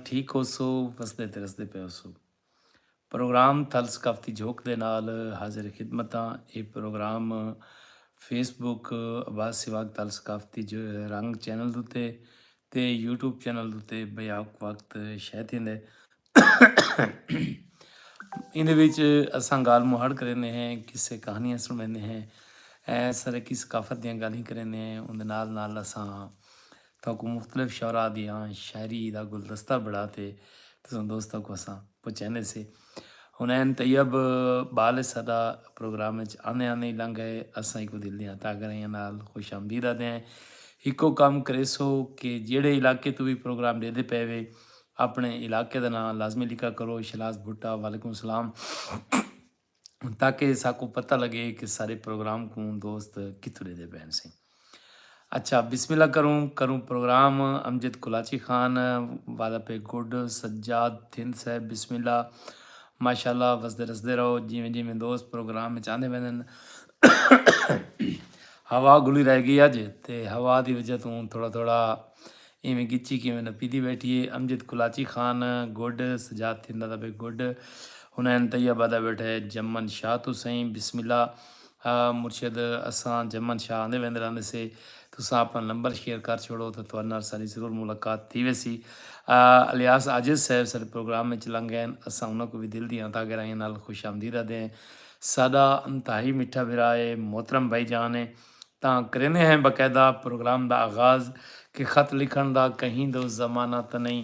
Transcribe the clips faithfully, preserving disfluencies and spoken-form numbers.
ٹھیک ہوسو، وسدے تے رسدے پئے ہوسو۔ پروگرام تھل ثقافتی جھوک دے نال حاضر خدمت ہاں۔ اے پروگرام فیس بک عباس سواگ تھل ثقافتی جو رنگ چینل دے اتے تے یوٹیوب چینل دے اتے بیک وقت شے تھیندے۔ ایندے وچ اساں ڳالھ مہاڑ کریندے ہیں، قصے کہانیاں سݨویندے ہیں، ایں سرائیکی ثقافت دیاں ڳالھیں کریندے ہیں۔ اوندے نال نال اساں تہاکوں مختلف شعراء دیاں شاعری دا گلدستہ بݨا تے تساں دوستاں کوں اساں پہنچیندے سے۔ حنین طیب بال ساݙا پروگرام وچ آندے آندے ہی لنگھ ڳئے۔ اساں ایکوں دل دیاں تہہ گہرائیاں نال خوش آمدید آہدے ہیں۔ ہکو کم کریسو کہ جیڑھے علاقے توں وی پروگرام ݙیہدے پئے وے، اپݨے علاقے دا ناں لازمی لکھا کرو۔ شہلاز بھٹہ، وعلیکم السلام۔ تاکہ ساکوں پتہ لڳے کہ سارے پروگرام کوں دوست کتھوں ݙیہدے پئے ہن سئیں۔ اچھا، بسم اللہ کروں، کروں پروگرام۔ امجد کلاچی خان، وعدہ پہ گڈ، سجاد تھند صاحب، بسم اللہ، ماشاءاللہ، وسدے رسدے رہو۔ جیویں جیویں دوست پروگرام وچ آندے ویندن، ہوا گھلی رہ ڳئی اڄ، تے ہوا دی وجہ توں تھوڑا تھوڑا ایویں گچی کیویں نہ پیدی بیٹھی ہے۔ امجد کلاچی خان گڈ، سجاد تھند دا پئے گڈ، حنین طیب آہدا بیٹھا ہے، جمن شاہ توں سئیں، بسم اللہ۔ آ، مرشد، اساں جمن شاہ آندے ویندے رہندے سے، تساں اپݨا نمبر شیئر کر چھوڑو تاں تہاݙے نال ساݙی ضرور ملاقات تھی ویسی۔ آ، الیاس عاجز صاحب ساݙے پروگرام وچ لنگھ ڳئے ہن، اساں انہاں کوں وی دل دیاں تہہ گہرائیاں نال خوش آمدید آہدے ہیں۔ ساݙا انتہائی میٹھا بھرا ہے، محترم بھائی جان ہے، تاں کریندے ہیں باقاعدہ پروگرام دا آغاز کہ خط لکھݨ دا کہیں دو زمانہ تاں نئیں۔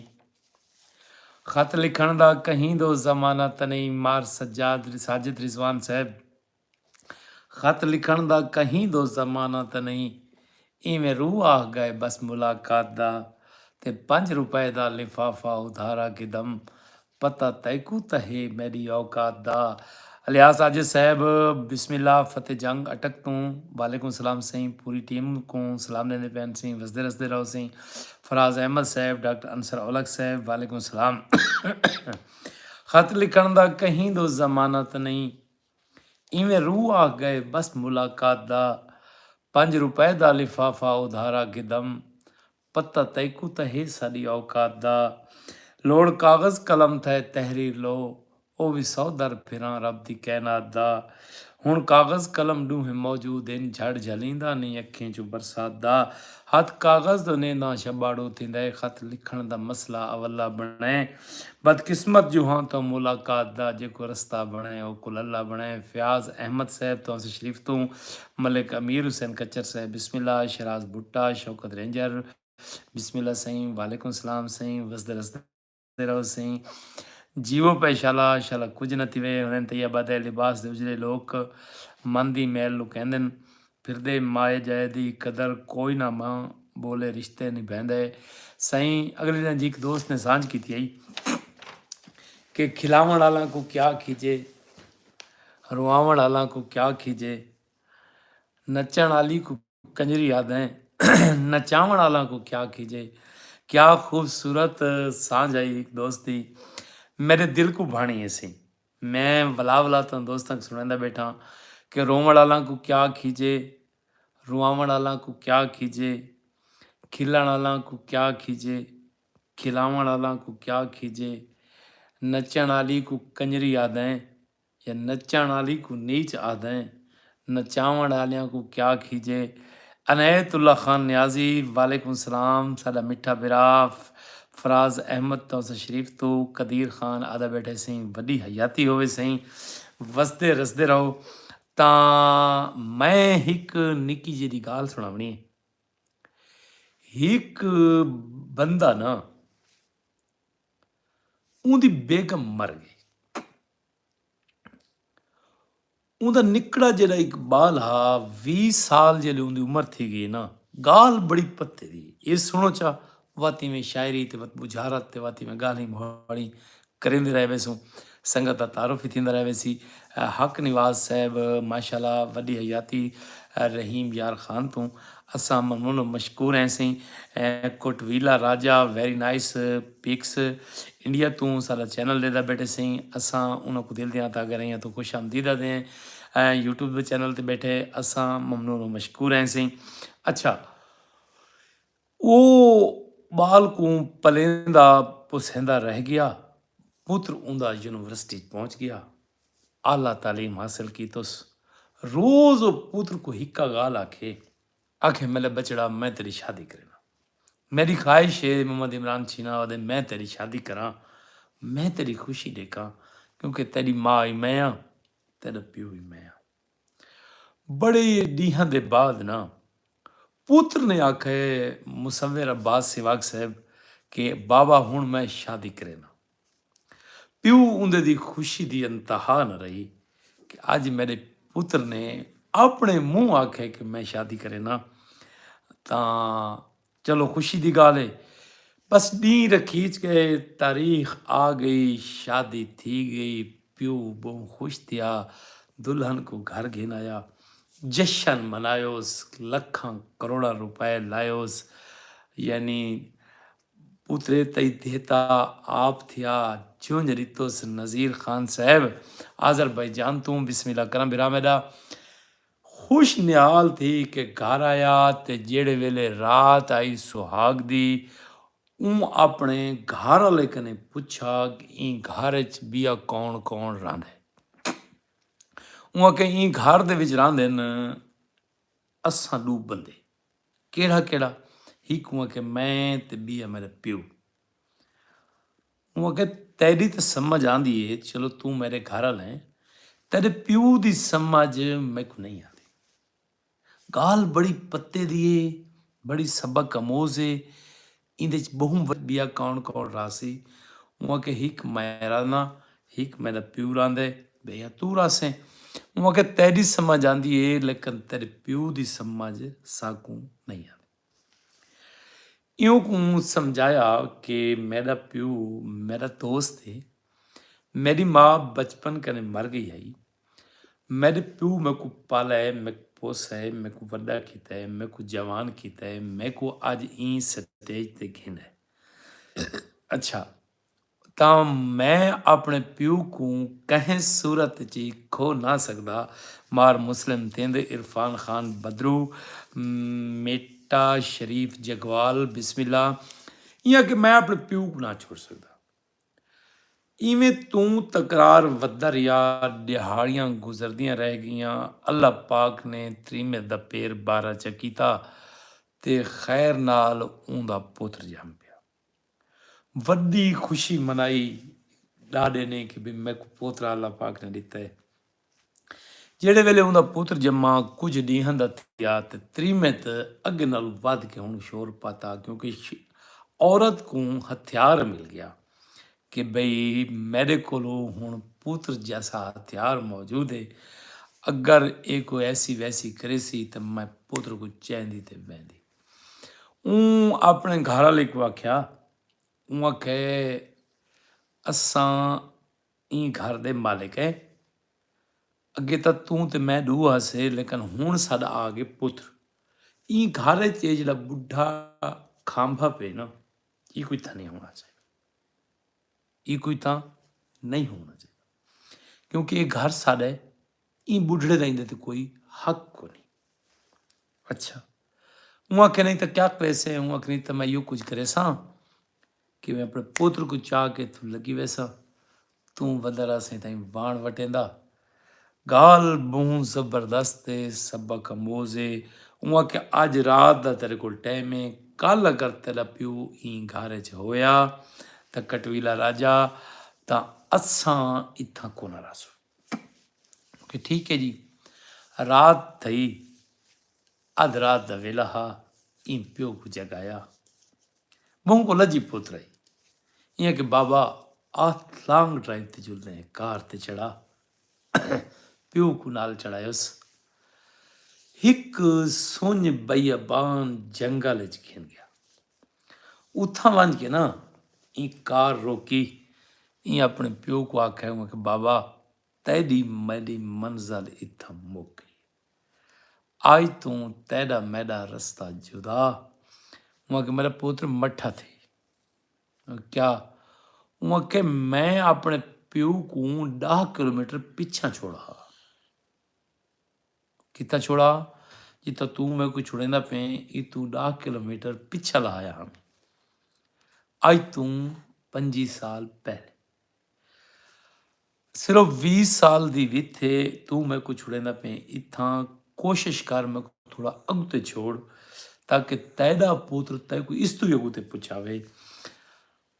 خط لکھݨ دا کہیں دو زمانہ تاں نئیں، مار سجاد، ساجد رضوان صاحب۔ خط لکھݨ دا کہیں دو زمانہ تاں نئیں، ایویں روح آہ ڳئے بس ملاقات دا، تے پنج روپے دا لفافہ ادھارا گھدم، پتہ تیکوں تاں ہے میݙی اوقات دا۔ الیاس عاجز صاحب، بسم اللہ، فتح جنگ اٹک توں، وعلیکم السلام سئیں، پوری ٹیم کوں سلام ݙیندے پئے ہن سئیں، وسدے رسدے رہو سئیں۔ فراز احمد صاحب، ڈاکٹر انصر اولکھ صاحب، وعلیکم السلام۔ خط لکھݨ دا کہیں دو زمانہ تاں نئیں، ایویں روح آہ ڳئے بس ملاقات دا، پنج روپے دا لفافہ ادھارا گھدم، پتہ تیکوں تاں ہے ساݙی اوقات دا۔ لوڑ کاغذ قلم تھئے تحریر لو، او وی سو در پھراں رب دی کائنات دا۔ ہݨ کاغذ قلم ݙوہیں موجود ہن، جھڑ جھلیندا نئیں اکھیں چوں برسات دا۔ ہتھ کاغذ دو نینداں شباڑو تھیندا ہے، خط لکھݨ دا مسئلہ اولا بݨے۔ بدقسمت جو ہاں توں ملاقات دا، جیکوں رستہ بݨے او کل اللہ بݨے۔ فیاض احمد صاحب توں تشریف توں، ملک امیر حسین کچر صاحب، بسم اللہ۔ شہراز بھٹہ، شوکت رینجر، بسم اللہ سئیں، وعلیکم السلام سئیں، وسدے رسدے رہو سئیں۔ جیوو پئے شالا، شالا کجھ نہ تھیوے۔ حنین طیب آہدا ہے، لباس دے اجڑے لوک من دی میل لکیندن، پھردے مائے جائے دی قدر کوئی نہ، ماں ٻولے رشتے نبھیندے۔ سئیں، اڳلے ݙینہہ جی ہک دوست نے سانجھ کیتی ہئی کہ کھلاوݨ آلاں کوں کیا کھیجے، رواوݨ آلاں کوں کیا کھیجے، نچݨ آلی کوں کنجری آہدیں، نچاوݨ آلاں کوں کیا کھیجے۔ کیا خوبصورت سانجھ ہئی ہک دوست دی، میݙے دل کوں بھاݨی ہے سئیں۔ میں ولا ولا تاں دوستاں کوں سݨیندا ٻیٹھاں کہ رووݨ آلاں کوں کیا کھیجے، رواوݨ آلاں کوں کیا کھیجے، کھلݨ آلاں کوں کیا کھیجے، کھلاوݨ آلاں کوں کیا کھیجے، نچݨ آلی کوں کنجری آہدیں یا نچݨ آلی کوں نیچ آہدیں، نچاوݨ آلیاں کوں کیا کھیجے۔ عنایت اللہ خان نیازی، وعلیکم السلام، ساݙا مٹھا بھرا۔ فراز احمد توں تشریف توں، قدیر خان آہدا ٻیٹھے سئیں، وݙی حیاتی ہووے سئیں، وسدے رسدے رہو۔ تاں میں ہک نکی جیہڑی ڳالھ سݨاوݨی ہے۔ ہک بندہ نا، اوندی بیگم مر ڳئی۔ اوندا نکڑا جیہڑا ہک ٻال ہا، ویہہ سال جیلے اوندی عمر تھی ڳئی نا، ڳالھ بڑی پتے دی۔ اے سݨو چا، وت ایویں شاعری تے وت ٻجھارت تے وت ایویں ڳالھیں مہاڑیں کریندے رہ ویسوں۔ سنگت دا تعارف وی تھیندا رہ ویسی۔ حق نواز صاحب، ماشاءاللہ، وݙی حیاتی۔ رحیم یار خان توں اساں ممنون و مشکور ہیں سئیں۔ کوٹویلا راجہ، ویری نائس پکس، انڈیا توں ساݙا چینل ݙیہدا ٻیٹھے سئیں۔ اساں انہاں کوں دل دیاں تہہ گہرائیاں توں خوش آمدید آہدے ہیں۔ یوٹیوب دے چینل تے ٻیٹھے اساں ممنون و مشکور ہیں سئیں۔ اچھا، او ٻال کوں پلیندا او سیندا رہ گیا۔ پتر اوندا یونیورسٹی پہنچ گیا، اعلی تعلیم حاصل کیتس۔ روز او پتر کوں ہکا گالھ آکھے، آکھے میݙا ٻچڑا میں تیݙی شادی کرینداں، میݙی خواہش ہے محمد عمران چھینا آہدے میں تیݙی شادی کراں، میں تیݙی خوشی ݙیکھاں، کیونکہ تیݙی ماء ہی میں ہاں، تیݙا پیو ہی میں ہاں۔ بڑے ݙینہاں دے بعد نا پتر نے آکھے مصور عباس سواگ صاحب کہ بابا ہݨ میں شادی کرینداں۔ پیو اوندے دی خوشی دی انتہا نہ رہی کہ اڄ میݙے پتر نے اپݨے منہ آکھے کہ میں شادی کرینداں، تاں چلو خوشی دی ڳالھ ہے۔ بس ݙینہہ رکھیچ ڳئے، تاریخ آ ڳئی، شادی تھی ڳئی، پیو ٻہوں خوش تھیا، دلہن کوں گھر گھن آیا، جشن منایوس، لکھاں کروڑاں روپے لایوس، یعنی پترے تئی دھیتا آپ تھیا، جونج ݙتوس نذیر خان صاحب آذربائیجان توں۔ بسم اللہ کراں بھرا میݙا۔ خوش نہال تھی کے گھر آیا تے جیڑھے ویلے رات آئی سہاگ دی، اوں اپݨے گھر آلے کنیں پچھا کہ ایں گھر اچ ٻیا کون کون رہندے؟ اوں آکھیا ایں گھر دے وچ رہندن اساں ݙو بندے۔ کیڑھا کیڑھا؟ ہک اوں آکھیا میں تے ٻیا میݙا پیو۔ اوں آکھیا تیݙی تاں سمجھ آندی ہے، چلو توں میݙے گھر آلا ہیں، تیݙے پیو دی سمجھ میکوں نئیں آندی۔ ڳالھ بڑی پتے دی ہے، بڑی سبق آموز ہے، ایندے اچ ٻہوں وݙ ٻیا کون کون راہسی۔ اوں آکھیا ہک میں راہنداں، ہک میݙا پیو راہندے، ٻئیاں توں راہسیں۔ اوں آکھیا تیݙی سمجھ آندی ہے لیکن تیݙے پیو دی سمجھ ساکوں نئیں آندی۔ ایوں کوں سمجھایا کہ میݙا پیو میݙا دوست ہے، میݙی ماء بچپن کنیں مر ڳئی ہئی، میݙے پیو میکوں پالا ہے، میکوں پوسا ہے، میکوں وݙا کیتا ہے، میکوں جوان کیتا ہے، میکوں اڄ ایں سٹیج تے گھن ہے۔ اچھا، تاں میں اپݨے پیو کوں کہیں صورت اچ کھو نہ سڳدا۔ مار مسلم تیندے عرفان خان بدرو، میٹا شریف جگوال، بسم اللہ، ایاں کہ میں اپݨے پیو کوں نہ چھوڑ سڳدا۔ ایویں توں تکرار ودھدا رہیا، ݙیہاڑیاں گزردیاں رہ ڳیاں، اللہ پاک نے تریمت دا پیر بارہ چا کیتا تے خیر نال اوندا پتر ڄم پیا۔ وݙی خوشی منائی ݙاݙے نے کہ بھئی میکوں پوترا اللہ پاک نے ݙتا ہے۔ جیڑھے ویلے اوندا پتر ڄما کجھ ݙینہاں دا تھیا تے تریمت اڳے نال ودھ کے ہݨ شور پاتا، کیونکہ ش- عورت کوں ہتھیار مل ڳیا کہ بھئی میݙے کولو ہݨ پتر جیسا ہتھیار موجود ہے، اگر اے کوئی ایسی ویسی کریسی تے میں پتر کوں چیندی تے ویندی۔ اوں اپݨے گھر آلے کوں آکھیا، اوں آکھے اساں ایں گھر دے مالک ہیں، اگے تاں توں تے میں ݙو ہاسے لیکن ہݨ ساݙا آ ڳئے پتر۔ ایں گھر اچ اے جیڑھا ٻڈھا کھانبھا پئے نا، اے کوئی تھاں نہیں ہونا چاہیے، اے کوئی تھاں نہیں ہونا چاہیے، کیونکہ اے گھر ساݙا ہے، ایں ٻڈھڑے دا ایندے تے کوئی حق کونی۔ اچھا، اوں آکھیا نہیں تاں کیا کریسیں؟ اوں آکھیا نہیں تاں میں ایہو کجھ کریساں کہ میں اپݨے پتر کوں چا کے اتھوں لڳی ویساں، توں ودھا رہسیں تائیں وان وٹیندا۔ ڳالھ ٻہوں زبردست ہے، سبق آموز ہے۔ اوں آکھیا اڄ رات دا تیݙے کول ٹائم ہے، کل اگر تیݙا پیو ایں گھر اچ ہویا تاں کٹویلا راجا تاں اساں اتھاں کونہ رہسوں۔ کہ ٹھیک ہے جی۔ رات تھئی، ادھ رات دا ویلا ہا، ایں پیو کوں جگایا۔ ٻہوں کوں لڄی پتر آئی، ایاں کہ بابا آ لانگ ڈرائیو تے چلدے ہیں، کار تے چڑھا، پیو کوں نال چڑھایوس۔ ہک سنڄ بیابان جنگل اچ گھن ڳیا۔ اتھاں ونڄ کے نا ایں کار روکی، ایں اپݨے پیو کوں آکھیا ہوا کہ بابا تیݙی میݙی منزل اتھاں مک ڳئی، اڄ توں تیݙا میݙا رستہ جدا۔ اوں آکھیا میݙا پتر مٹھا تھی۔ کیا؟ اوں آکھیا میں اپݨے پیو کوں ݙاہ کلومیٹر پچھاں چھوڑا۔ کتھاں چھوڑا؟ جتھاں توں میکوں چھڑیندا پئیں، اتوں ݙاہ کلومیٹر پچھا لہایا ہم۔ اڄ توں پنجی سال پہلے۔ صرف ویہہ سال دی وتھ ہے، توں میکوں چھڑیندا پئیں۔ اتھاں کوشش کر میکوں تھوڑا اڳتے چھوڑ، تاکہ تیݙا پتر تیکوں اس توں وی اڳتے پچاوے۔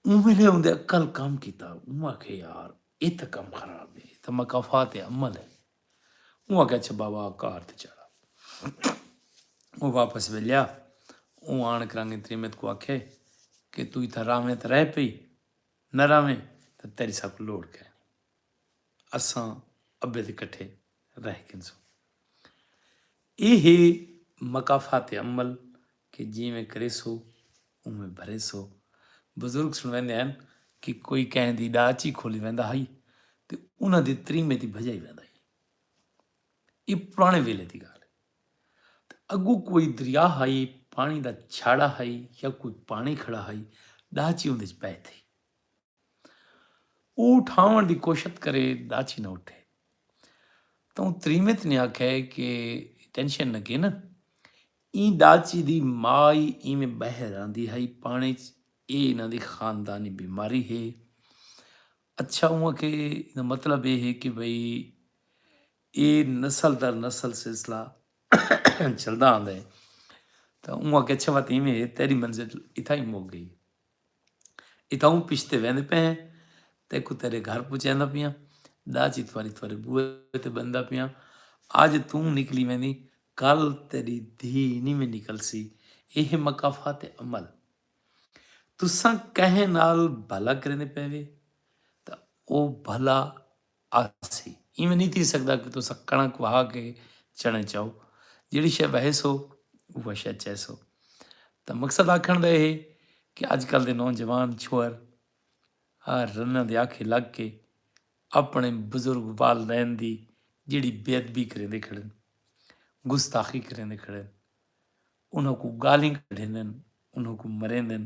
اوں ویلے اوندے عقل کم کیتا۔ اوں آکھے، یار، اے تاں کم خراب ہے، اے تاں مکافات عمل ہے۔ اوں آکھے، اچھا بابا، کار تے چلا۔ او واپس ولیا۔ اوں آن کرانگیں تریمت کوں آکھے کہ توں اتھاں راہویں تاں رہ پئی، نہ راہویں تاں تیݙی ساکوں لوڑ کائنی۔ اساں ابے دے کٹھے رہ گھنسوں۔ اے ہے مکافات عمل کہ جیویں کریسو، اونویں بھریسو۔ بزرگ سݨویندے ہن کہ کوئی کہیں دی ݙاچی کھولی ویندا ہئی تے انہاں دی تریمت ای بھڄائی ویندا ہئی۔ اے پراݨے ویلے دی ڳالھ ہے۔ تے اڳوں کوئی دریا ہئی، پاݨی دا چھاڑا ہئی یا کوئی پاݨی کھڑا ہئی، ݙاچی اوندے اچ پئے تھئی۔ او اٹھاوݨ دی کوشت کرے، ݙاچی نہ اٹھے۔ تاں تریمت نے آکھیا ہے کہ ٹینشن نہ گھن، ایں ݙاچی دی ماء ای ایویں ٻاہر آندی ہئی پاݨی اچ، اے انہاں دی خاندانی بیماری ہے۔ اچھا، اوں آکھے ایندا مطلب اے ہے کہ بھئی اے نسل در نسل سلسلہ چلدا آندا ہے۔ تاں اوں آکھے، اچھا وت ایویں ہے، تیݙی منزل اتھاں ہی مک ڳئی۔ اتھاؤں پشتے ویندے پئے ہیں، تیکوں تیݙے گھر پہنچیندا پیاں، ݙاچی تھواری تھوارے بوئے تے ٻندا پیاں۔ اڄ توں نکلی ویندی، کل تیݙی دھی نیویں نکلسی۔ اے ہے مکافات عمل۔ تساں کہیں نال بھلا کریندے پئے وے تاں او بھلا آسی۔ ایویں نہیں تھی سڳدا کہ تساں کݨک وہا کے چݨے چاؤ، جیڑھی شے وہیسو اوہا شے چیسو۔ تاں مقصد آکھݨ دا اے ہے کہ اڄ کل دے نوجوان چھوہر آ رناں دے آکھے لڳ کے اپݨے بزرگ والدین دی جیڑھی بے ادبی کریندے کھڑن، گستاخی کریندے کھڑن، انہاں کوں ڳالھیں کڈھیندن، انہاں کوں مریندن،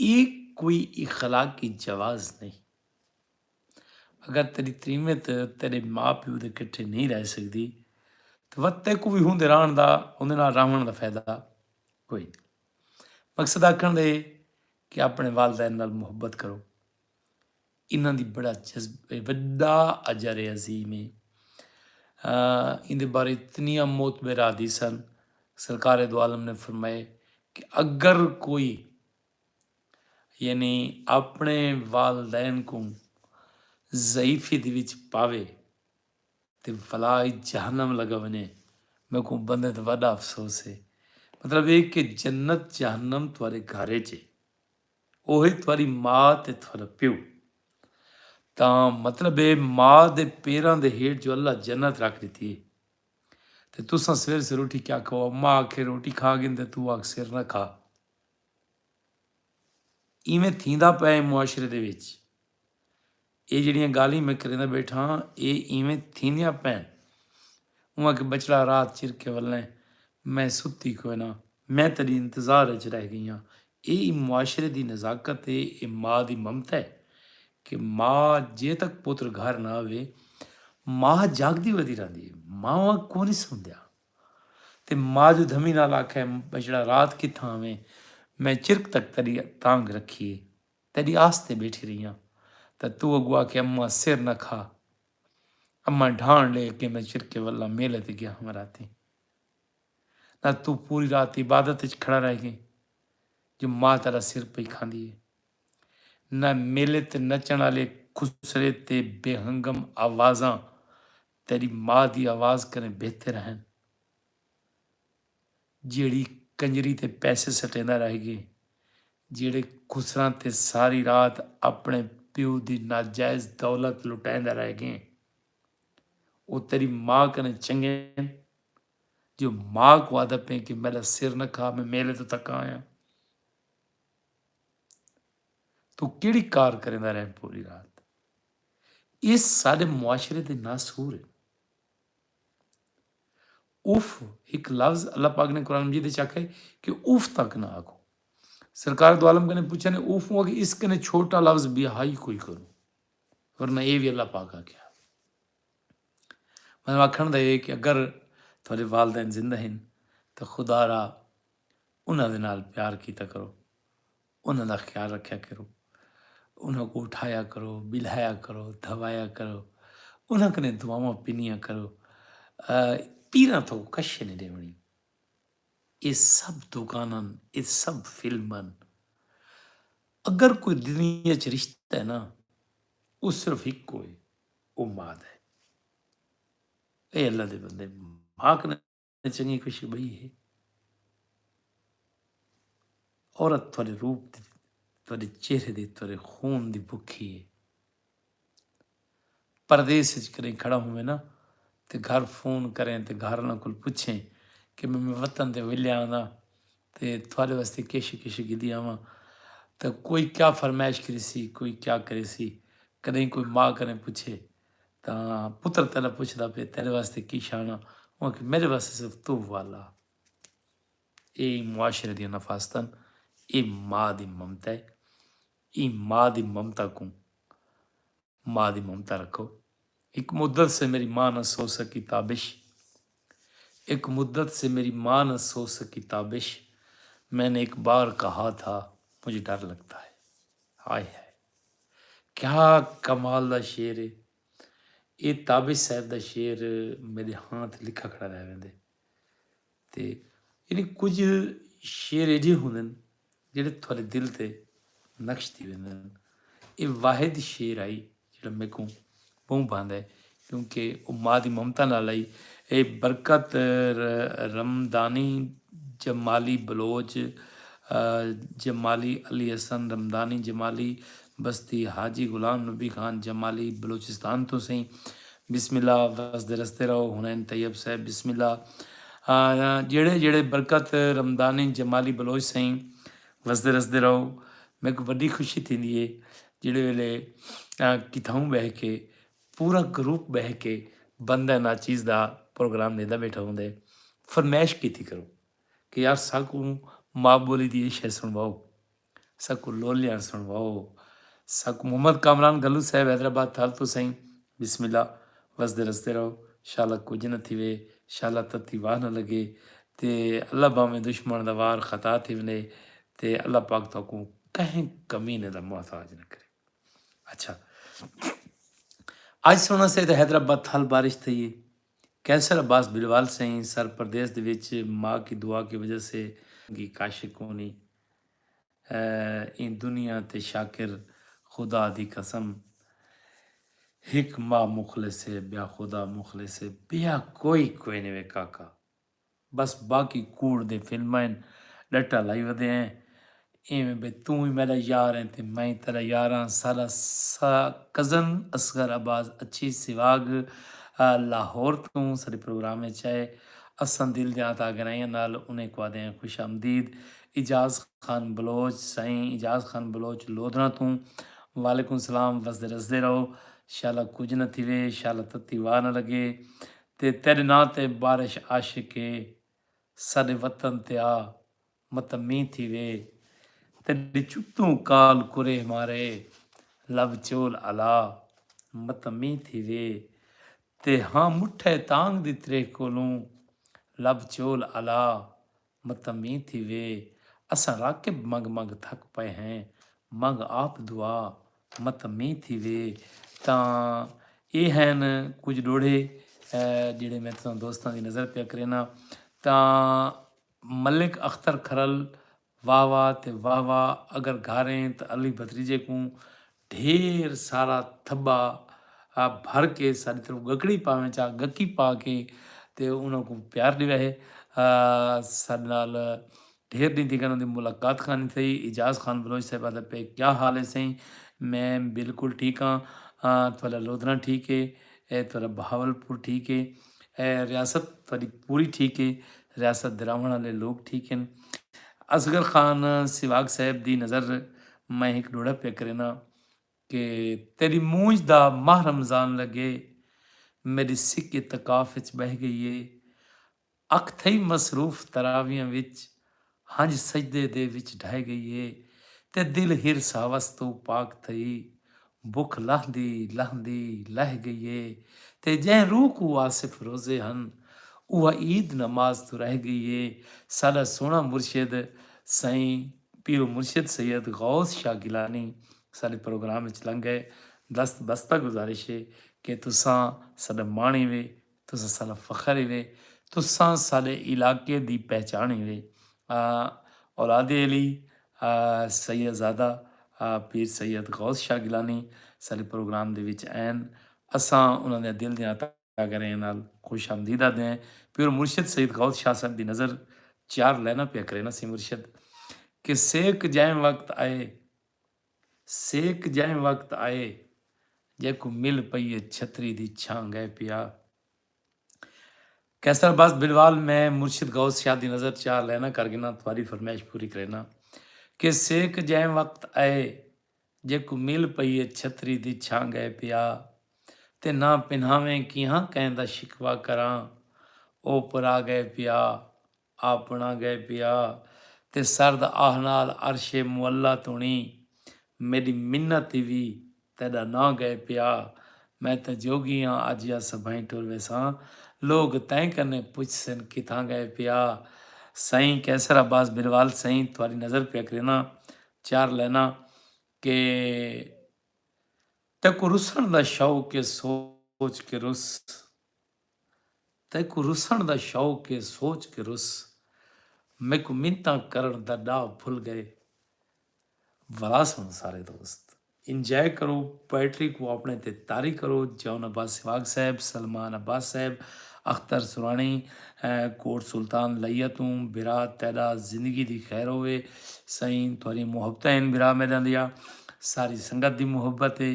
اے کوئی اخلاقی جواز نہیں۔ اگر تیݙی تریمت تیݙے ماء پیو دے کٹھے نہیں رہ سڳدی تاں وت تیکوں وی ہوندے رہݨ دا، ہوندے نال رہوݨ دا فائدہ کوئی نہیں۔ مقصد آکھݨ دا اے کہ اپݨے والدین نال محبت کرو، انہاں دی بڑا جذب، وݙا اجر عظیم ہے۔ ایندے بارے اتنیاں معتبر احادیث ہن۔ سرکار دو عالم نے فرمائے کہ اگر کوئی یعنی اپݨے والدین کوں ضعیفی دے وچ پاوے تے ولا ای جہنم لڳا ونڄے، میکوں بندے تے وݙا افسوس ہے۔ مطلب اے کہ جنت جہنم تہاݙے گھر اچ ہے، اوہی تہاݙی ماء تے تہاݙا پیو۔ تاں مطلب اے ماء دے پیراں دے ہیٹھ جو اللہ جنت رکھ ݙتی ہے۔ تے تساں سویر سویر اٹھی کیا کھاؤ؟ اماں آکھے روٹی کھا گھن تے توں آکھ سر نہ کھا۔ ایویں تھیندا پئے معاشرے دے وچ۔ اے جیڑھیاں ڳالھیں میں کریندا ٻیٹھاں، اے ایویں تھیندیاں پئن۔ اوں آکھے بچڑا رات چر کے ولیں، میں ستی کوئناں، میں تیݙی انتظار اچ رہ ڳئی ہاں۔ اے ای معاشرے دی نزاکت ہے، اے ماء دی ممتا ہے کہ ماء جے تک پتر گھر نہ آوے، ماء جاڳدی ودی رہندی ہے، ماواں کونی سمدیاں۔ تے ماء جو دھمی نال آکھے، بچڑا رات کتھاں آویں، میں چرک تک تیݙی تانگھ رکھی ہے، تیݙی آس تے ٻیٹھی رہی ہاں، تاں توں اڳوں آکھے اماں سر نہ کھا، اماں ڈھانڑ لے کے میں چرکے ولا میلے تے ڳیا ہاں راتی۔ نہ توں پوری رات عبادت اچ کھڑا رہ ڳئیں جو ماء تیݙا سر پئی کھاندی ہے، نہ میلے تے نچݨ آلے خسرے تے بے ہنگم آوازاں تیݙی ماء دی آواز کنیں بہتر ہن۔ جیڑھی کنجری تے پیسے سٹیندا رہ ڳئیں، جیڑھے خسراں تے ساری رات اپݨے پیو دی ناجائز دولت لٹیندا رہ ڳئیں، او تیݙی ماء کنیں چنڳے ہن جو ماء کوں آہدا پئیں کہ میݙا سر نہ کھا، میں میلے توں تھکا آیاں۔ توں کیڑھی کار کریندا رہیں پوری رات؟ اے ساݙے معاشرے دے ناسور ہن۔ اف ہک لفظ اللہ پاک نے قرآن مجید اچ آکھیا ہے کہ اف تک نہ آکھو۔ سرکار دو عالم کنے پچھا نے اف اوں کہ اس کنے چھوٹا لفظ ٻیا ہئی کوئی کرو، ورنہ اے وی اللہ پاک آکھیا۔ مطلب آکھݨ دا اے کہ اگر تہاݙے والدین زندہ ہن تاں خدا را انہاں دے نال پیار کیتا کرو، انہاں دا خیال رکھیا کرو۔ انہاں کوں اٹھایا کرو، ٻلہایا کرو، دھوایا کرو، انہاں کنے دعاواں پنیاں کرو۔ پیراں تھو کشے نہیں ݙیوݨی۔ اے سب دکاناں، اے سب فلماں، اگر کوئی دنیا چ رشتہ ہے نا، او صرف ہکو ہے، او ماء دا ہے۔ اے اللہ دے بندے، ماء کنے چنگی خوشی بئی ہے؟ عورت تھوڑے روپ دی، تھوڑے چہرے دی، تھوڑے خون دی بکھی ہے۔ پردیس وچ کݙیں کھڑا ہوویں نا، تے گھر فون کریں تے گھر آلاں کول پچھیں کہ میں میں وطن تے ولیا آنداں تے تھوڑے واسطے کش کش گھدی آواں، تے کوئی کیا فرمائش کریسی، کوئی کیا کریسی۔ کݙیں کوئی ماء کریں پچھے، تاں پتر تیݙا پچھدا پئے تیݙے واسطے کی شاناں؟ اوں آکھے میݙے واسطے صرف توں والا۔ اے معاشرے دیاں نفاستاں، اے ماء دی ممتا ہے۔ اے ماء دی ممتا کوں، ماء دی ممتا رکھو۔ ایک مدت سے میری ماں نہ سو سکی تابش، ایک مدت سے میری ماں نہ سو سکی تابش، میں نے ایک بار کہا تھا مجھے ڈر لگتا ہے۔ ہائے ہائے، کیا کمال دا شعر ہے۔ اے تابش صاحب دا شعر میݙے ہاں تے لکھا کھڑا رہ ویندے۔ تے یعنی کجھ شعر ایجھے ہوندن جیڑھے تھوڑے دل تے نقش تھی ویندن۔ اے واحد شعر آئی جیڑھا میکوں بہوں بھاندا ہے، کیونکہ او ماء دی ممتا نال آئی۔ اے برکت رمدانی جمالی بلوچ، جمالی علی حسن رمدانی جمالی، بستی حاجی غلام نبی خان جمالی بلوچستان توں سئیں۔ بسم اللہ، وسدے رسدے رہو۔ حنین طیب صاحب بسم اللہ۔ جیڑھے جیڑھے برکت رمدانی جمالی بلوچ سئیں، وسدے رسدے رہو۔ میکوں وݙی خوشی تھیندی ہے جیڑھے ویلے کتھاؤں ٻہہ کے، پورا گروپ ٻہہ کے بندہ ناچیز دا پروگرام ݙیندا ٻیٹھا ہوندے۔ فرمائش کیتی کرو کہ یار ساکوں ماء ٻولی دی اے شے سݨواؤ، ساکوں لولیاں سݨواؤ۔ ساکوں محمد کامران گھلو صاحب حیدرآباد تھل توں سئیں، بسم اللہ، وسدے رسدے رہو۔ شالا کجھ نہ تھیوے، شالا تتی واہ نہ لڳے، تے اللہ بھانویں دشمن دا وار خطا تھی ونڄے، تے اللہ پاک تہاکوں کہیں کمینے دا محتاج نہ کرے۔ اچھا، اڄ سونا سے تے حیدرآباد تھل بارش تھئی ہے۔ قیصر عباس بلوال سئیں سر پردیس دے وچ ماں کی دعا کی وجہ سے کی کاشت کونی۔ ایں دنیا تے شاکر خدا دی قسم، ہک ماء مخلص ہے، ٻیا خدا مخلص ہے، ٻیا کوئی کوئنی وے کاکا۔ بس باقی کوڑ دے فلماں ہن، ڈٹا لائی ودے ہیں۔ ایویں بھئی توں وی میڈا یار ہیں تے میں تیڈا یار ہاں۔ ساڈا سا کزن اصغر عباس اچھی سواگ لاہور توں ساڈے پروگرام وچ آئے۔ اساں دل دیاں عطا گرائیاں نال انہیں کو آدھے ہیں خوش آمدید۔ اعجاز خان بلوچ، سائیں اعجاز خان بلوچ لودھراں توں، وعلیکم السلام۔ وسدے رسدے رہو، شالا کجھ نہ تھیوے، شالا تتی واہ نہ لگے۔ تے تیڈے ناں تے بارش عاشق اے، ساڈے وطن تے آ متمی تھیوے۔ تیڈی چتوں کال کرے مارے، لب چول الا متمی تھیوے۔ تے ہاں مٹھے تانگ دی تریہہ کولوں، لب چول الا متمی تھیوے۔ اساں راکب منگ منگ تھک پئے ہیں، منگ آپ دعا متمی تھیوے۔ تاں اے ہن کجھ ڈوہڑے جیڑھے میں تساں دوستاں دی نظر پیا کرینا۔ تاں ملک اختر کھرل، واہ واہ تے واہ واہ۔ اگر گھر ہیں تاں علی بھتریجے کوں ڈھیر سارا تھبا بھر کے ساڈی طرف گکڑی پاویں چا، گکی پا کے تے انہاں کوں پیار ڈیوے ہے۔ ساڈے نال ڈھیر ڈینھ تھی کن دی ملاقات خانی تھئی۔ اعجاز خان بلوچ صاحب آدھا پے کیا حال ہے سائیں؟ میں بالکل ٹھیک ہاں۔ تھوڑا لودھراں ٹھیک ہے؟ اے تھوڑا بہاول پور ٹھیک ہے؟ اے ریاست تھوڑی پوری ٹھیک ہے؟ ریاست دراوݨ آلے لوک ٹھیک ہن؟ اصغر خان سواگ صاحب دی نظر میں ہک ڈوہڑا پیا کرینا کہ تیݙی مونجھ دا ماہ رمضان لڳے، میݙی سک اعتکاف اچ ٻہہ ڳئی اے۔ اکھ تھئی مصروف تراویاں وچ، ہنج سجدے دے وچ ڈھہہ ڳئی اے، تے دل حرص ہوس توں پاک تھئی۔ بکھ لہندی لہندی لہہ ڳئی اے، تے جئیں روح کوں آصف روزے ہن، اوہا عید نماز توں رہ ڳئی اے۔ ساݙا سوہݨا مرشد سئیں پیر و مرشد سید غوث شاہ گیلانی ساݙے پروگرام وچ لنگھ ڳئے۔ دست بستہ گزارش ہے کہ تساں ساݙا ماݨ ہیوے، تساں ساݙا فخر ہیوے، تساں ساݙے علاقے دی پہچاݨ ہیوے۔ اولاد علی سید زادہ پیر سید غوث شاہ گیلانی ساݙے پروگرام دے وچ آئن۔ اساں انہاں دے دل دیاں تہہ گرہیں نال خوش آمدید آہدے ہیں۔ پیر مرشد سید غوث شاہ صاحب دی نظر چار لائناں پیا کرینا سی مرشد کہ سیک جائیں وقت آئے، سیک جائیں وقت آئے، جیکوں مل پئی اے چھتری دی چھاں ڳئے پیا۔ قیصر عباس بلوال، میں مرشد غوث شاہ دی نظر چار لائناں کر گھناں، تہاݙی فرمائش پوری کرینا کہ سیک جائیں وقت آئے، جیکوں مل پئی اے چھتری دی چھاں ڳئے پیا، تے نہ پنہاویں کیہاں کہیں دا شکوہ کراں، او پرا ڳئے پیا، آپݨا ڳئے پیا، تے سرد آہ نال عرش معلیٰ توڑیں میݙی منت ہیوی تیݙا ناں ڳئے پیا۔ میں تاں جوڳی آں، اڄ یا سبھائیں ٹر ویساں، لوک تیں کنیں پچھسن کتھاں ڳئے پیا۔ سئیں قیصر عباس بلوال سئیں، تہاݙی نظر پیا کرینا، چار لائناں کہ تیکوں رسݨ دا شوق اے سوچ کے رس، تیکوں رسݨ دا شوق اے سوچ کے رس، میکوں منتاں کرݨ دا ݙاہ بھل ڳئے۔ ولا سݨ سارے دوست، انجوائے کرو، پوئٹری کوں اپݨے تے طاری کرو۔ جون عباس سواگ صاحب، سلمان عباس صاحب، اختر سراݨی، کوٹ سلطان لیا توں، بھرا تیݙا زندگی دی خیر ہووے۔ سئیں تہاݙیاں محبتاں ہن بھرا میݙاں دیاں، ساری سنگت دی محبت ہے۔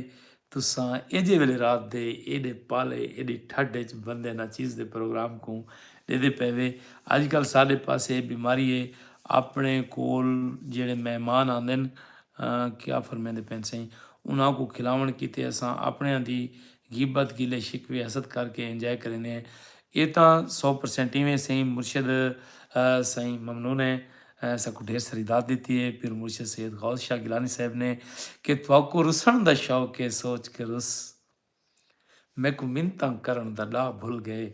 تساں ایجھے ویلے رات دے ایݙے پالے ایݙی ٹھڈ اچ بندے ناچیز دے پروگرام کوں ݙیدھے پئے وے۔ اڄ کل ساݙے پاسے اے بیماری ہے، اپݨے کول جیڑھے مہمان آندن، کیا فرمیندے پئن سئیں، انہاں کوں کھلاوݨ کیتے اساں اپݨیاں دی غیبت، گلے شکوے، حسد کر کے انجوائے کریندے ہیں۔ اے تاں سو پرسینٹ ایویں سئیں مرشد سئیں ممنون ہیں، ساکوں ڈھیر ساری داد ݙتی ہے پیر مرشد سید غوث شاہ گیلانی صاحب نے کہ تہاکوں رسݨ دا شوق ہے سوچ کے رس، میکوں منتاں کرݨ دا ݙاہ بھل ڳئے۔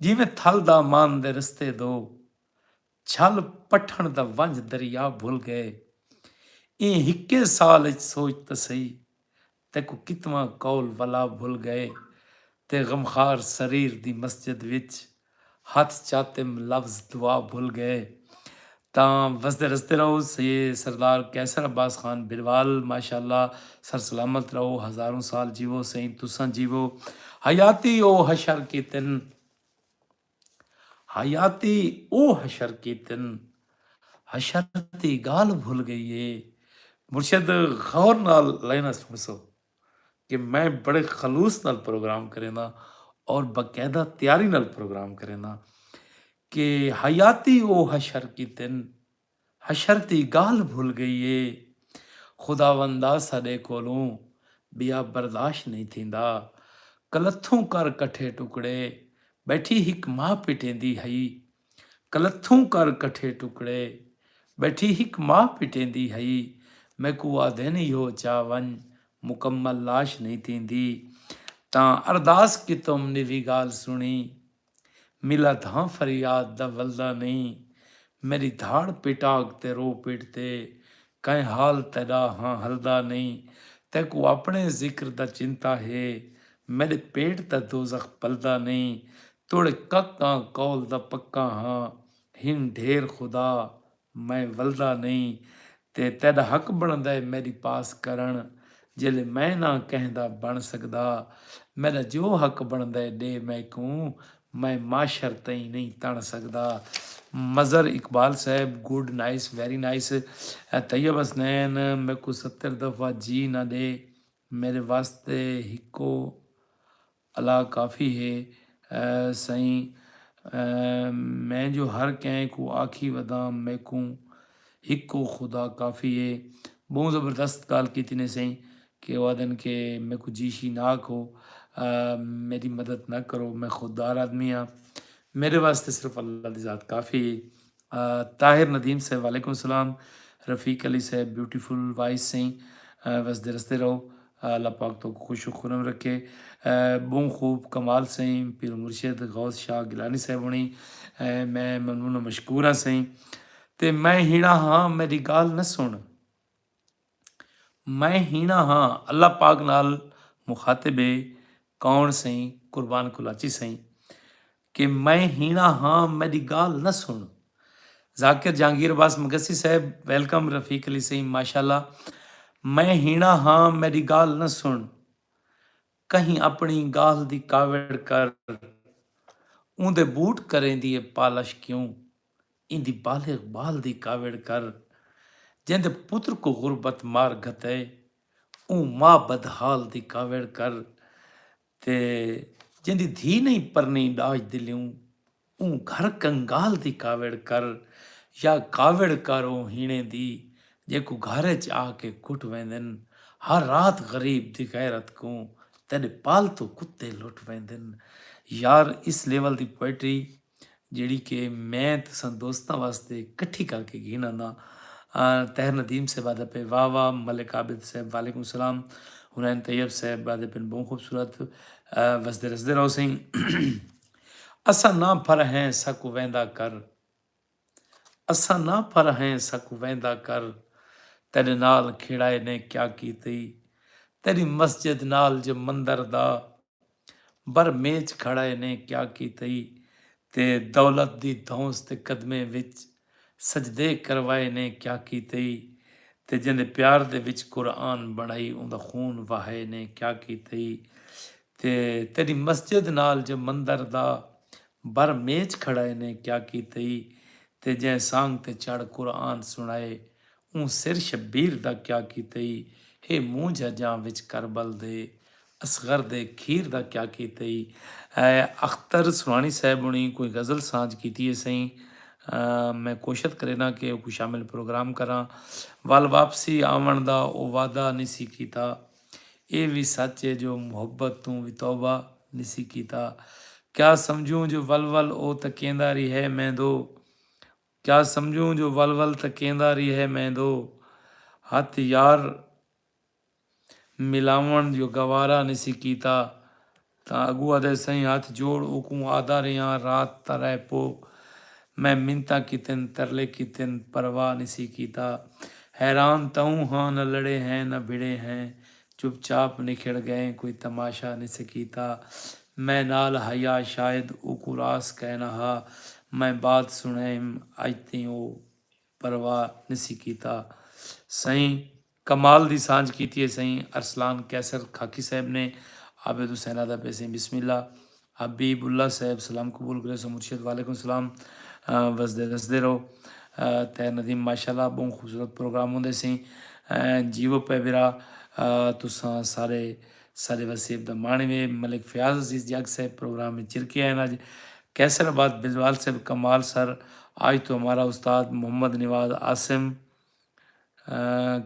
جیویں تھل دا مان دے رستے دو، چھل پٹھݨ دا ونج دریا بھل ڳئے۔ ایں ہکے سال اچ سوچ تاں سہی، تیکوں کتواں قول ولا بھل ڳئے۔ تے غمخوار سریر دی مسجد وچ ہتھ چاتم لفظ دعا بھل ڳئے۔ تاں وسدے رسدے رہو سید سردار قیصر عباس خان بھروال، ماشاءاللہ، سر سلامت رہو، ہزاروں سال جیوو سئیں، تساں جیوو۔ حیاتی او حشر کیتن، حیاتی او حشر کیتن، حشر دی ڳالھ بھل ڳئی ہے۔ مرشد، غور نال لائناں سݨسو کہ میں بڑے خلوص نال پروگرام کرینداں اور باقاعدہ تیاری نال پروگرام کرینداں کہ حیاتی او حشر کیتن، حشر دی ڳالھ بھل ڳئی ہے۔ خداوندا ساݙے کولوں ٻیا برداشت نہیں تھیندا۔ کلتھوں کر کٹھے ٹکڑے، ٻیٹھی ہک ماء پٹیندی ہئی۔ کلتھوں کر کٹھے ٹکڑے، ٻیٹھی ہک ماء پٹیندی ہئی۔ میکوں آہدن ایہو چا ونڄ، مکمل لاش نہیں تھیندی۔ تاں ارداس کیتم نوی ڳالھ سݨی، ملا دھاں فریاد دا ولدا نئیں۔ میݙی دھاڑ پٹاک تے رو پٹ تے، کئیں حال تیݙا ہاں ہلدا نئیں۔ تیکوں اپݨے ذکر دا چنتا ہے، میݙے پیٹ دا دوزخ پلدا نئیں۔ توڑے کک آں قول دا پکا ہاں، ہن ڈھیر خدا میں ولدا نئیں۔ تے تیݙا حق بݨدا ہے میݙی پاس کرݨ، جیلے میں نہ کہیں دا بݨ سڳدا۔ میݙا جو حق بݨدا ہے ݙے میکوں، میں معاشر تئیں نئیں تݨ سڳدا۔ مظہر اقبال صاحب، گڈ، نائس، ویری نائس۔ طیب حسنین، میکوں ستر دفعہ جی نہ ݙے، میݙے واسطے ہکو اللہ کافی ہے۔ سئیں، میں جو ہر کہیں کوں آکھی وداں، میکوں ہکو خدا کافی ہے۔ ٻہوں زبردست ڳالھ کیتی نے سئیں کہ او آہدن کہ میکوں جی شی نہ آکھو، میݙی مدد نہ کرو، میں خوددار آدمی ہاں، میݙے واسطے صرف اللہ دی ذات کافی ہے۔ طاہر ندیم صاحب، وعلیکم السلام۔ رفیق علی صاحب، بیوٹیفل وائس سئیں، وسدے رسدے رہو، اللہ پاک تہاکوں خوش و خرم رکھے۔ ٻہوں خوب، کمال سئیں، پیر مرشد غوث شاہ گیلانی صاحب ہوݨی، میں ممنون و مشکور ہاں سئیں۔ تے میں ہیݨا ہاں، میݙی ڳالھ نہ سݨ۔ میں ہیݨا ہاں، اللہ پاک نال مخاطب ہے۔ کون سئیں؟ قربان کلاچی سئیں۔ کہ میں ہیݨا ہاں، میݙی ڳالھ نہ سُݨ۔ ذاکر جہانگیر عباس مگسی صاحب، ویلکم۔ رفیق علی سئیں، ماشاءاللہ۔ میں ہیݨا ہاں، میݙی ڳالھ نہ سُݨ، کہیں اپݨی ڳالھ دی کاوڑ کر۔ اوندے بوٹ کریندی اے پالش کیوں؟ ایندی بالغ ٻال دی کاوڑ کر۔ جیندے پتر کوں غربت مار گھتئے، اوں ماء بدحال دی کاوڑ کر۔ تے جیندی دھی نئیں پرنی ݙاج دلیوں، اوں گھر کنگال دی کاوڑ کر۔ یا کاوڑ کر اوں ہیݨے دی، جیکوں گھر اچ آ کے کٹ ویندن۔ ہر رات غریب دی غیرت کوں تیݙے پالتو کتے لٹ ویندن۔ یار، اس لیول دی پوئٹری جیڑھی کہ میں تساں دوستاں واسطے کٹھی کر کے گھن آنداں۔ آ، طاہر ندیم صاحب آہدا پئے، واہ واہ۔ ملک عابد صاحب، وعلیکم السلام۔ حنین طیب صاحب آہدے پن، بہوں خوبصورت۔ آ، وسدے رسدے رہو سئیں۔ اساں نہ پھر ہیں، ساکوں ویندا کر۔ اساں نہ پھر ہیں، ساکوں ویندا کر۔ تیݙے نال کھیڑائے نے کیا کیتئی؟ تیݙی مسجد نال جو مندر دا بر میچ کھڑائے نے کیا کیتئی؟ تے دولت دی دھونس تے قدمیں وچ سجدے کروائے نے کیا کیتئی؟ تے جیندے پیار دے وچ قرآن بݨائی، اوندا خون وہائے نے کیا کیتئی؟ تے تیݙی مسجد نال جو مندر دا بر میچ کھڑائے نے کیا کیتئی؟ تے جئیں سانگ تے چڑھ قرآن سݨائے، اوں سر شبیر دا کیا کیتئی؟ ہے مونجھ اجاں وچ کربل دے، اصغر دے کھیر دا کیا کیتئی؟ اے اختر سوہاݨی صاحب ہوݨیں کوئی غزل سانجھ کیتی ہے سئیں۔ آ، میں کوشت کرینداں کہ اوکوں شامل پروگرام کراں۔ ول واپسی آوݨ دا او وعدہ نسی کیتا، اے وی سچ ہے جو محبت توں وی توبہ نسی کیتا۔ کیا سمجھوں جو ول ول او تکیندا ریہے میندو، کیا سمجھوں جو ول ول تکیندا ریہے میندو، ہتھ یار ملاوݨ جو گوارا نسی کیتا۔ تاں اڳوں آہدے، سئیں ہتھ جوڑ اوکوں آہدا ریہاں، رات تاں رہ پو۔ میں منتاں کیتن، ترلے کیتن، پرواہ نسی کیتا۔ حیران تاں اوں ہاں، نہ لڑے ہیں نہ بھڑے ہیں، چپ چاپ نکھڑ ڳئے، کوئی تماشا نسی کیتا۔ میں نال حیا شاید اوکوں راس کائنا ہا، میں بات سݨائیم، اڄ تئیں او پرواہ نسی کیتا۔ سئیں کمال دی سانجھ کیتی ہے سئیں ارسلان قیصر خاکی صاحب نے۔ عابد حسین آہدا پئے سئیں بسم اللہ۔ حبیب اللہ صاحب سلام قبول کریسو مرشد، وعلیکم السلام۔ آ، وسدے رسدے رہو۔ آ، طاہر ندیم ماشاءاللہ بہوں خوبصورت پروگرام ہوندے سئیں۔ آ، جیوو پئے برا، آ، تساں سارے ساݙے وسیب دا ماݨی وے۔ ملک فیاض عزیز جگ صاحب پروگرام وچ چرکے آئن اڄ۔ قیصر آباد بلوال صاحب کمال سر، آج تو ہمارا استاد محمد نواز عاصم۔ آ،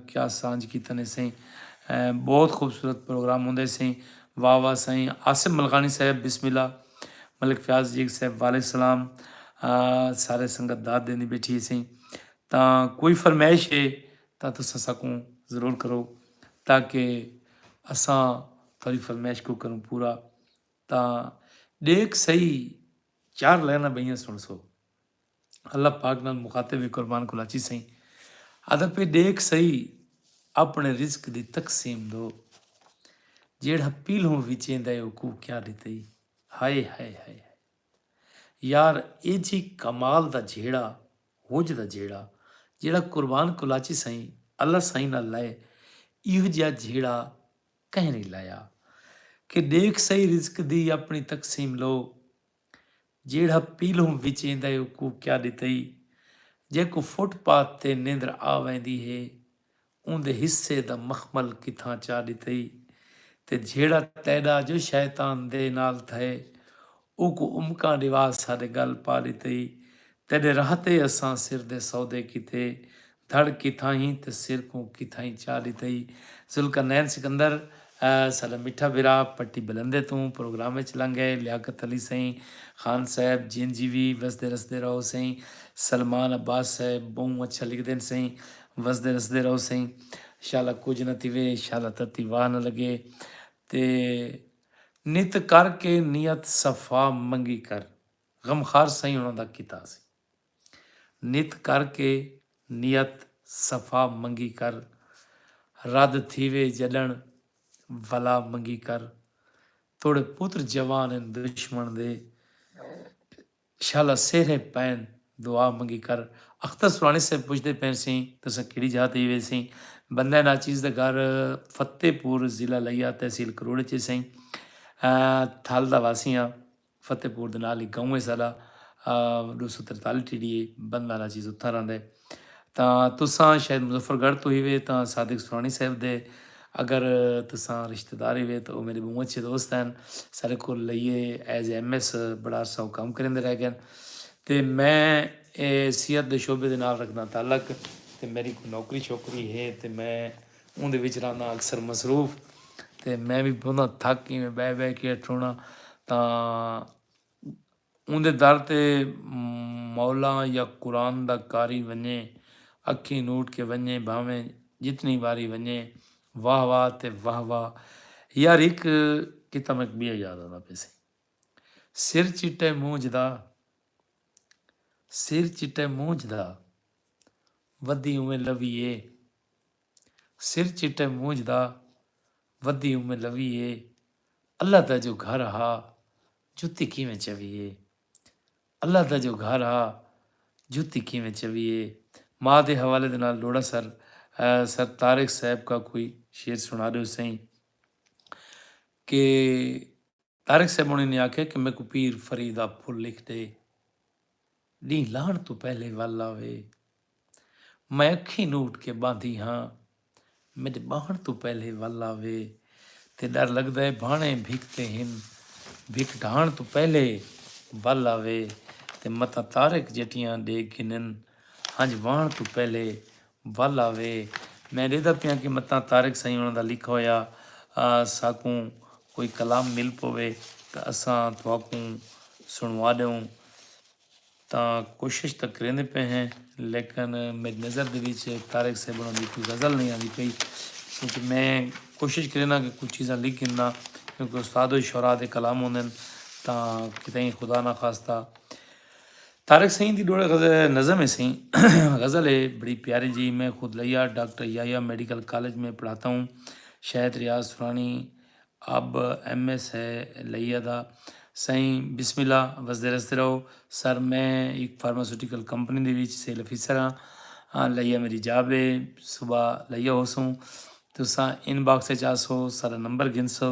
کیا سانجھ کیتن ہے سئیں۔ آ، بہت خوبصورت پروگرام ہوندے سئیں۔ واہ واہ سئیں۔ عاصم ملغانی صاحب بسم اللہ۔ ملک فیاض جیگ صاحب وعلیکم السلام۔ آ، سارے سنگت داد ݙیندی ٻیٹھی ہے سئیں۔ تاں کوئی فرمائش ہے تاں تساں ساکوں ضرور کرو تاکہ اساں تہاݙی فرمائش کوں کروں پورا۔ تاں ݙیکھ سہی، چار لائناں ٻئیاں سݨسو۔ اللہ پاک نال مخاطب ہے قربان کلاچی سئیں۔ آہدا پئے ݙیکھ سہی، اپݨے رزق دی تقسیم دو، جیڑھا پیلھوں وچیندا ہے اوکوں کیا ݙتئی؟ ہائے ہائے ہائے ہائے۔ یار ایجھی کمال دا جھیڑا، ہوج دا جھیڑا، جیڑھا قربان کلاچی سئیں اللہ سئیں نال لائے، ایہو جیہا جھیڑا کہیں نئیں لایا۔ کہ ݙیکھ سہی رزق دی اپݨی تقسیم لو، جیڑھا پیلھوں وچیندا ہے اوکوں کیا ݙتئی؟ جیکوں فٹ پاتھ تے نیندر آ ویندی ہے، اوندے حصے دا مخمل کتھاں چا ݙتئی؟ تے جھیڑا تیݙا جو شیطان دے نال تھئے، اوکوں امکاں ݙیوا ساݙے ڳل پا ݙتئی۔ تیݙے راہ تے اساں سر دے سودے کیتے، دھڑ کتھاہیں تے سر کوں کتھائیں چا ݙتئی۔ ذوالقرنین سکندر، آ، ساݙا مٹھا بھرا پٹی بلندے توں پروگرام وچ لنگھ ڳئے۔ لیاقت علی سئیں، خان صاحب جین جیوی، وسدے رسدے رہو سئیں۔ سلمان عباس صاحب بہوں اچھا لکھدن سئیں، وسدے رسدے رہو سئیں۔ شالا کجھ نہ تھیوے، شالا تتی واہ نہ لڳے۔ تے نت کر کے نیت صفا منگی کر، غمخوار سئیں ہوݨاں دا کیتا سی۔ نت کر کے نیت صفا منگی کر، رد تھیوے جݙݨ ولا منگی کر۔ توڑے پتر جوان ہن دشمن دے، شالا سیرھے پئن دعا منگی کر۔ اختر سراݨی صاحب پچھدے پئے سئیں، تساں کیڑھی جاہ تے ویسیں؟ بندہ ناچیز دا گھر فتح پور، ضلع لیا، تحصیل کروڑ اچ ہے سئیں۔ تھل دا واسی ہاں، فتح پور دے نال ہی گاؤں ہے ساݙا، ݙو سو ترتالی ٹی ڈی ہے، بندہ ناچیز اتھاں رہندا ہے۔ تاں تساں شاید مظفر گڑھ توں ہیوے، تاں صادق سراݨی صاحب دے اگر تساں رشتہ دار ہیوے تاں او میݙے ٻہوں اچھے دوست ہن۔ ساݙے کول لئیے ایز ایم ایس بڑا عرصہ او کم کریندے رہ ڳئن۔ تے میں اے صحت دے شعبے دے نال رکھداں تعلق، تے میݙی کوئی نوکری شوکری ہے تے میں اوندے وچ رہنداں اکثر مصروف۔ تے میں وی بہوں تھک ایویں ٻہہ ٻہہ کے ٹھوݨا، تاں اوندے در تے مولا یا قرآن دا قاری ونڄے، اکھیں نوٹ کے ونڄے، بھانویں جتنی واری ونڄے، واہ واہ تے واہ واہ۔ یار ہک کتا میک ٻیا یاد آندا پئے سئیں۔ سر چٹے مونجھ دا، سر چٹے مونجھ دا، ودی اوویں لوی اے۔ سر چٹے مونجھ دا، ودی اوویں لوی اے۔ اللہ دا جو گھر ہا، جتی کیویں چوی اے۔ اللہ دا جو گھر ہا، جتی کیویں چوی اے۔ ماء دے حوالے دے نال ݙوہڑا سر، سر طارق صاحب کا کوئی شعر سݨا ݙیو سئیں۔ کہ طارق صاحب ہوݨیں نے آکھیا کہ میکوں پیر فرید دا پھل لکھ ݙے، ݙینہہ لہݨ توں پہلے ول آوے۔ میں اکھیں نوٹ کے ٻاندھی ہاں، میݙے ٻاہݨ توں پہلے ول آوے۔ تے ݙر لڳدا ہے بھاݨے بھک تے ہن، بھک ڈھاݨ توں پہلے ول آوے۔ تے متاں طارق جٹیاں ݙے گھنن، ہنج واہݨ توں پہلے ول آوے۔ میں ݙیہدا پیاں کہ متاں طارق سئیں ہوݨاں دا لکھا ہویا ساکوں کوئی کلام مل پووے تاں اساں تہاکوں سݨوا ݙیوں۔ تاں کوشش تاں کریندے پئے ہیں، لیکن میݙی نظر دے وچ طارق صاحب ہوݨاں دی کوئی غزل نہیں آندی پئی، کیونکہ میں کوشش کرینداں کہ کچھ چیزاں لکھ گھناں، کیونکہ استاد الشعراء دے کلام ہوندن تاں کتھائیں خدا نخواستہ طارق سئیں دی ݙوہڑے غزل، نظم ہے سئیں، غزل ہے بڑی پیاری جی۔ میں خود لیا ڈاکٹر یحییٰ میڈیکل کالج میں پڑھاتا ہوں۔ شاید ریاض سراݨی اب ایم ایس ہے لیا دا۔ سئیں بسم اللہ، وسدے رسدے رہو۔ سر میں ایک فارماسیوٹیکل کمپنی دے وچ سیل آفیسر ہاں۔ لیا میݙی جاب ہے، صبح لیا ہوسوں۔ تساں ان باکس اچ آسو، ساݙا نمبر گھنسو،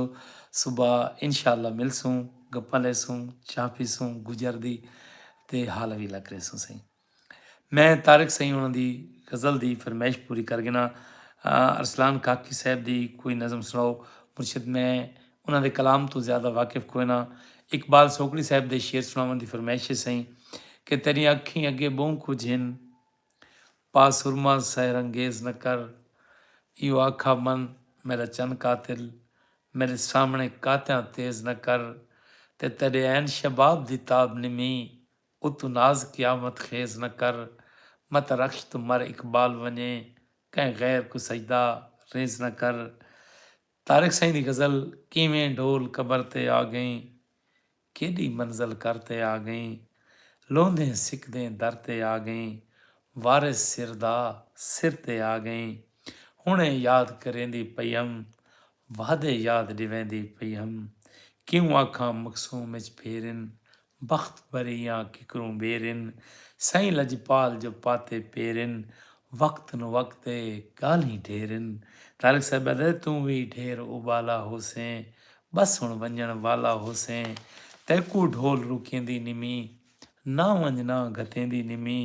صبح انشاءاللہ ملسوں، گپاں لیسوں، چاہ پیسوں گجر دی تے حال حویلا کریسوں سئیں۔ میں طارق سئیں ہوݨاں دی غزل دی فرمائش پوری کر گھناں۔ ارسلان کاکی صاحب دی کوئی نظم سݨاؤ مرشد، میں انہاں دے کلام توں زیادہ واقف کوئناں۔ اقبال سوکڑی صاحب دے شعر سݨاوݨ دی فرمائش ہے سئیں کہ تیݙیاں اکھیں اڳے ٻہوں کجھ ہن، پا سرما سحر انگیز نہ کر، ایہو آکھا من میݙا چن قاتل، میݙے سامݨے کاتیاں تیز نہ کر، تے تیݙے عین شباب دی تاب نمی، اتوں ناز قیامت خیز نہ کر، مت رخش توں مر اقبال ونڄے، کہیں غیر کوں سجدہ ریز نہ کر۔ طارق سئیں دی غزل، کیویں ڈھول قبر تے آ ڳئیں، کیݙی منزل کر تے آ ڳئیں، لوندیں سکدیں در تے آ ڳئیں، وارث سر دا سر تے آ ڳئیں، ہݨیں یاد کریندی پئی ہم، وعدے یاد ݙیویندی پئی ہم، کیوں آکھاں مقسوم اچ پھیرن، بخت بریاں ککروں ٻیرن، سئیں لجپال جو پاتے پیرن، وقت نو وقت اے ڳالھیں ڈھیرن۔ طارق صاحب آہدے توں وی ڈھیر ابالا ہوسیں، بس ہݨ ونڄݨ والا ہوسیں، تیکوں ڈھول رکیندی نمی، نہ ونڄ نہ گھتیندی نمی،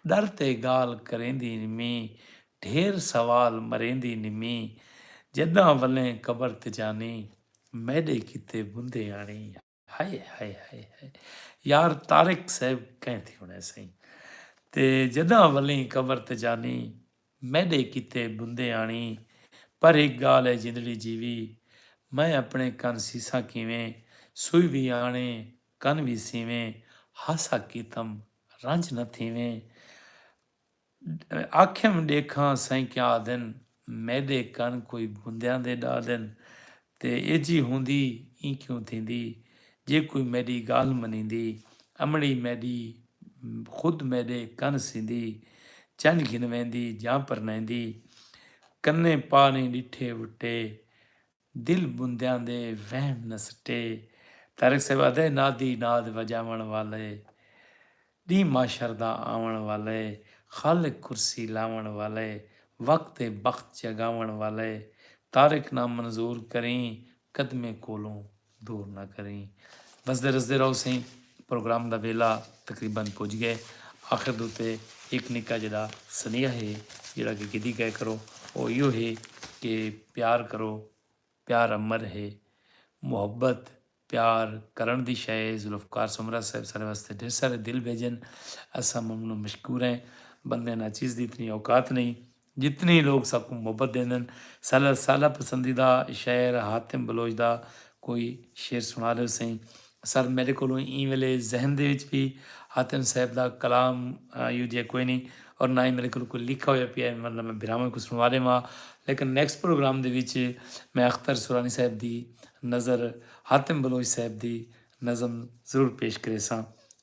ݙر تے ڳالھ کریندی نمی، ڈھیر سوال مریندی نمی، جݙاں ولیں قبر تے جانی، میݙے کیتے بندے آنی۔ ہائے ہائے ہائے ہائے۔ یار طارق صاحب کہیں تھی ہونے سئیں۔ تے جݙاں ولیں قبر تے جانی، میݙے کیتے بندے آنی، پر ہک ڳالھ ہے جندڑی جیوی، میں اپݨے کن سیساں کیویں، سوئی وی آݨے، کن وی سیویں، ہاسا کیتم رنج نہ تھیویں۔ آکھیم ݙیکھاں سئیں کیا آہدن، میݙے کن کوئی بندیاں دے ݙاہدن، تے ایجھی ہوندی ایں کیوں تھیندی، جے کوئی میݙی ڳالھ منیندی، امڑی میݙی خود میݙے کن سیندی، چن گھن ویندی جاں پرنائیندی، کنے پا نئیں ݙٹھے وٹے، دل بندیاں دے وہم نہ سٹے۔ طارق صاحب آہدے، نادی ناد وڄاوݨ والے، ݙینہہ محشر دا آوݨ والے، خالق کرسی لاوݨ والے، وقت تے بخت جڳاوݨ والے، طارق نامنظور کریں، قدمیں کولوں دور نہ کریں۔ وسدے رسدے رہو سئیں، پروگرام دا ویلا تقریبا پج ڳئے۔ آخر دے اتے ہک نکا جیڑھا سنیہا ہے، جیڑھا کہ گھدی ڳئے کرو، او ایہو ہے کہ پیار کرو، پیار امر ہے، محبت پیار کرݨ دی شئے ہے۔ ذوالفقار سومرا صاحب سارے واسطے ڈھیر سارے دل بھیجن، اساں ممنون مشکور ہیں۔ بندے ناچیز دی اتنی اوقات نہیں، جتنی لوگ ساکوں محبت ݙیندن۔ ساݙا ساݙا پسندیدہ شاعر حاتم بلوچ دا کوئی شعر سݨا ݙیو سئیں۔ سر، میݙے کولوں ایں ویلے ذہن دے وچ بھی حاتم صاحب دا کلام ایہو جیہا کوئی نہیں، اور نہ ہی میݙے کولوں کوئی لکھا ہویا پیا ہے، ورنہ میں بھراواں کوں سݨوا ݙیواں۔ لیکن نیکسٹ پروگرام دے وچ میں اختر سورانی صاحب دی نظر، حاتم بلوچ صاحب دی نظم ضرور پیش کریساں،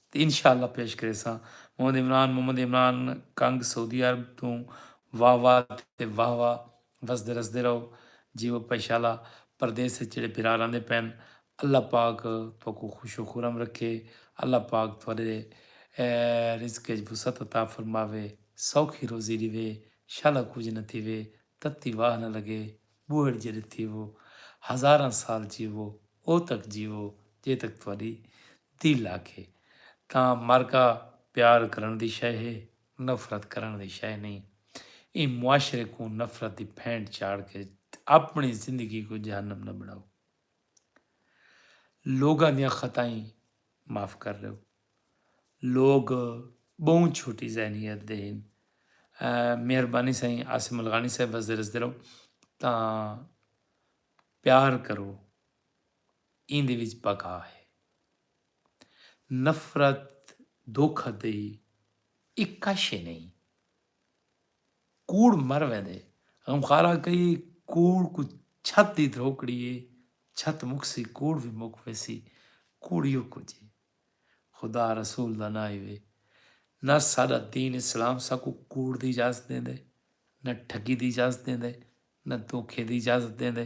تے انشاءاللہ پیش کریساں۔ محمد عمران، محمد عمران کنگ سعودی عرب توں، واہ واہ تے واہ واہ۔ وسدے رسدے رہو، جیوو پئے شالا۔ پردیس اچ جیڑھے بھرا رہندے پئن، اللہ پاک تہاکوں خوش و خرم رکھے۔ اللہ پاک تہاݙے رزق اچ وسعت عطا فرماوے، سوکھی روزی ݙیوے، شالا کجھ نہ تھیوے، تتی واہ نہ لڳے، ٻوہڑ جیڑھے تھیوو، ہزاراں سال جیوو، او تک جیوو جے تک تہاݙی دل آکھے۔ تاں مارکا پیار کرݨ دی شئے ہے، نفرت کرݨ دی شئے نئیں۔ ایں معاشرے کوں نفرت دی پھینٹ چاڑھ کے اپݨی زندگی کوں جہنم نہ بݨاؤ۔ لوگاں دیاں خطائیں معاف کر ݙیو۔ لوگ ٻہوں چھوٹی ذہنیت دے ہن۔ مہربانی سئیں عاصم الغانی صاحب، وسدے رسدے رہو۔ تاں پیار کرو، ایندے وچ بقا ہے۔ نفرت، دھوکہ دئی، اے کائے شئے نئیں۔ کوڑ مر ویندے۔ غمخوار آکھئی، کوڑ کوں چھت دی دھروکڑی ہے، چھت مکسی کوڑ وی مک ویسی۔ کوڑ ایہو کجھ ہے۔ خدا رسول دا ناں ہیوے۔ نہ ساݙا دین اسلام ساکوں کوڑ دی اجازت ݙیندے، نہ ٹھڳی دی اجازت ݙیندے، نہ دھوکے دی اجازت ݙیندے۔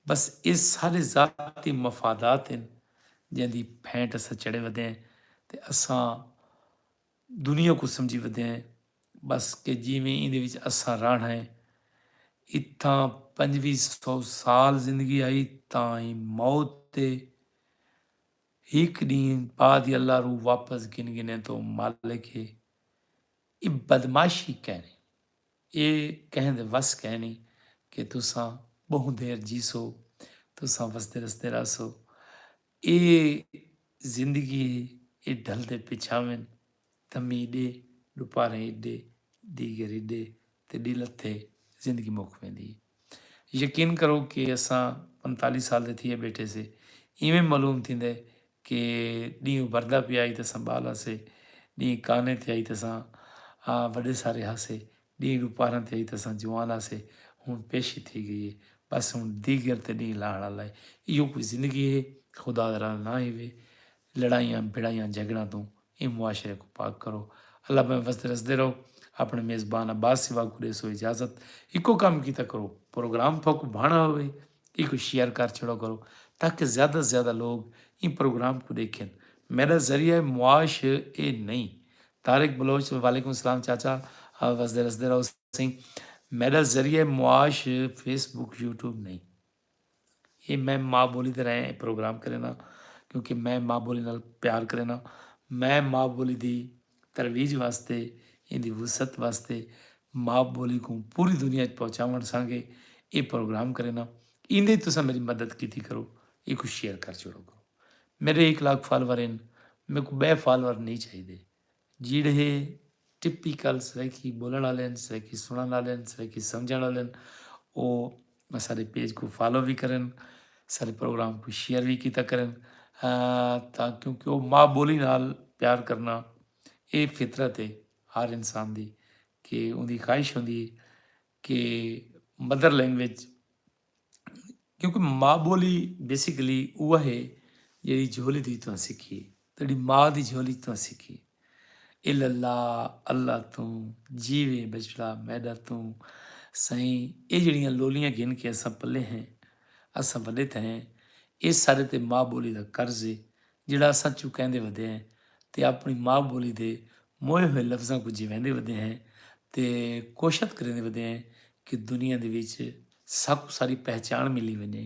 بس اے ساݙے ذاتی مفادات ہن جیندی پھینٹ اساں چڑھے ودے ہیں، تے اساں دنیا کوں سمجھی ودے ہیں بس کہ جیویں ایندے وچ اساں رہݨا ہے۔ اتھاں پنجوی سو سال زندگی آئی، تاں ہی موت ہے۔ ہک ݙینہہ بعد ہی اللہ روح واپس گھن گھنے توں مالک ہے۔ اے بدمعاشی کائنی، اے کہیں دے وس کائنی کہ تساں ٻہوں دیر جیسو، تساں وسدے رسدے رہسو۔ اے زندگی ہے، اے ڈھلدے پچھاون، دمی ݙے، ݙوپاریں ایݙے، دیگر ایݙے تے ݙل اتھے، زندگی مک ویندی ہے۔ یقین کرو کہ اساں پنتالیس سال دے تھیے ٻیٹھے سے، ایویں معلوم تھیندے کہ ݙینہہ ابھردا پیا ہئی تاں اساں ٻال ہاسے، ݙینہہ کانے تھیا ہئی تاں اساں وݙے سارے ہاسے، ݙینہہ ݙوپہراں تھیا ہئی تاں اساں جوان ہاسے، ہݨ پیشی تھی ڳئی ہے۔ بس ہݨ دیگر تے ݙینہہ لہݨ آلا ہے۔ ایہو کوئی زندگی ہے؟ خدا دا راضا نہ ہیوے۔ لڑائیاں بھڑائیاں جھڳڑاں توں ایں معاشرے کوں پاک کرو۔ اللہ بھاویں وسدے رسدے رہو۔ اپݨے میزبان عباس سوا کوں ݙیسو اجازت۔ ہکو کم کیتا کرو، پروگرام تہاکوں بھاݨا ہووے، ایکوں شیئر کر چھوڑا کرو تاکہ زیادہ سے زیادہ لوگ ایں پروگرام کوں ݙیکھن۔ میݙا ذریعہ معاش اے نئیں۔ طارق بلوچ، وعلیکم السلام چاچا، وسدے رسدے رہو سئیں۔ میݙا ذریعہ معاش فیس بک، یوٹیوب نئیں۔ اے میں ماء بولی دے رہے پروگرام کرینا، کیونکہ میں ماء بولی نال پیار کرینا۔ میں ماء بولی دی ترویج واسطے، ایندی وسعت واسطے، ماء بولی کوں پوری دنیا اچ پہنچاوݨ سانگے اے پروگرام کرینا۔ ایندے اچ تساں میݙی مدد کیتی کرو، ایکوں شیئر کر چھوڑو کرو۔ میݙے ہک لاکھ فالوور ہن، میکوں ٻئے فالوور نئیں چاہیدے۔ جیڑھے ٹپیکل سرائیکی ٻولݨ آلے ہن، سرائیکی سݨݨ آلے ہن، سرائیکی سمجھݨ آلے ہن، او اساݙے پیج کوں فالو وی کرن، ساݙے پروگرام کوں شیئر وی کیتا کرن۔ تاں کیونکہ او ماء ٻولی نال پیار کرݨا اے فطرت ہے ہر انسان دی، کہ اوندی خواہش ہوندی ہے کہ مدر لینگویج، کیونکہ ماء ٻولی بیسیکلی اوہا ہے جیڑھی جھولی دی توں سکھی، تیݙی ماء دی جھولی توں سکھی۔ الا اللہ، اللہ توں، جیوے بچڑا میݙا توں، سائیں، اے جیڑھیاں لولیاں گھن کے اساں پلے ہیں، اساں وݙے تھئے ہیں، اے ساݙے تے ماء ٻولی دا قرض ہے، جیڑھا اساں چکیندے ودے ہیں تے اپݨی ماء ٻولی دے موئے ہوئے لفظاں کوں جیویندے ودے ہیں تے کوشت کریندے ودے ہیں کہ دنیا دے وچ ساکوں ساݙی پہچاݨ ملی ونڄے،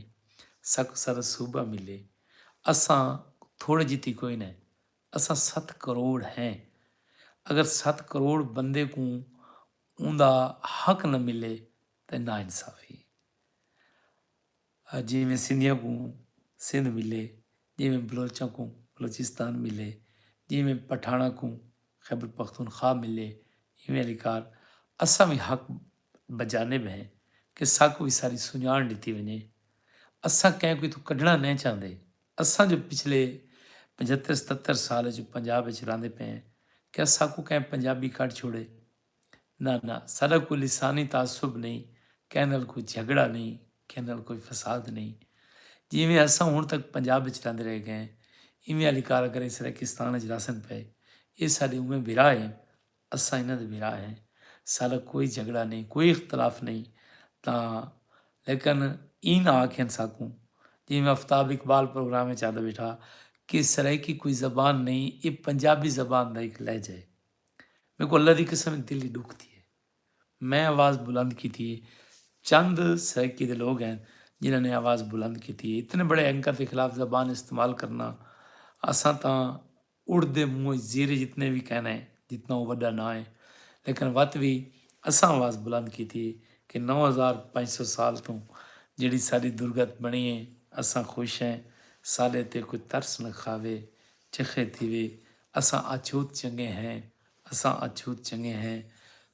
ساکوں ساݙا صوبہ ملے۔ اساں تھوڑے جتی کوئی نہ، اساں ست کروڑ ہیں۔ اگر ست کروڑ بندے کوں اوندا حق نہ ملے تے نا انصافی۔ جیویں سندھیاں کوں سندھ ملے، جیویں بلوچاں کوں بلوچستان ملے، جیویں پٹھاناں کوں خیبر پختونخوا ملے، ایویں علی کار اساں وی حق بجانب ہیں کہ ساکوں وی ساری سنڄاݨ ݙتی ونڄے۔ اساں کہیں کوئی توں کڈھݨا نہیں چاہندے۔ اساں جو پچھلے پچھتر ستتر سال جو پنجاب وچ راندے پئے ہیں، کیا ساکوں کہیں پنجابی کڈھ چھوڑے؟ نہ نہ، ساݙا کوئی لسانی تعصب نہیں، کہیں نال کوئی جھگڑا نہیں، کہیں نال کوئی فساد نہیں۔ جیویں اساں ہݨ تک پنجاب وچ رہندے رہ گئے ہیں، ایویں علی کار اگر اے سرائیکستان وچ رہسن پئے، اے ساݙے اوویں بھرا ہیں، اساں انہاں دے بھرا ہیں۔ ساݙا کوئی جھگڑا نہیں، کوئی اختلاف نہیں۔ تاں لیکن ایں نہ آکھن ساکوں، جیویں آفتاب اقبال پروگرام وچ آہدا ٻیٹھا کہ سرائیکی کوئی زبان نہیں، اے پنجابی زبان دا ہک لہجہ ہے۔ میکوں اللہ دی قسم دل ای ݙکھ تھیے۔ میں آواز بلند کیتی ہے، چند سرائیکی دے لوگ ہیں جنہاں نے آواز بلند کیتی ہے۔ اتنے بڑے اینکر دے خلاف زبان استعمال کرنا، اساں تاں اڑدے منہ زیر جتنے وی کہنا ہے، جتنا او وݙا ناں ہے، لیکن وت وی اساں آواز بلند کیتی ہے کہ نو ہزار پنج سو سال توں جیڑھی ساݙی درگت بݨی ہے، اساں خوش ہیں۔ ساݙے تے کوئی ترس نہ کھاوے، چخے تھیوے۔ اساں اچھوت چنڳے ہیں، اساں اچھوت چنڳے ہیں۔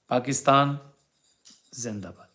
پاکستان زندہ باد۔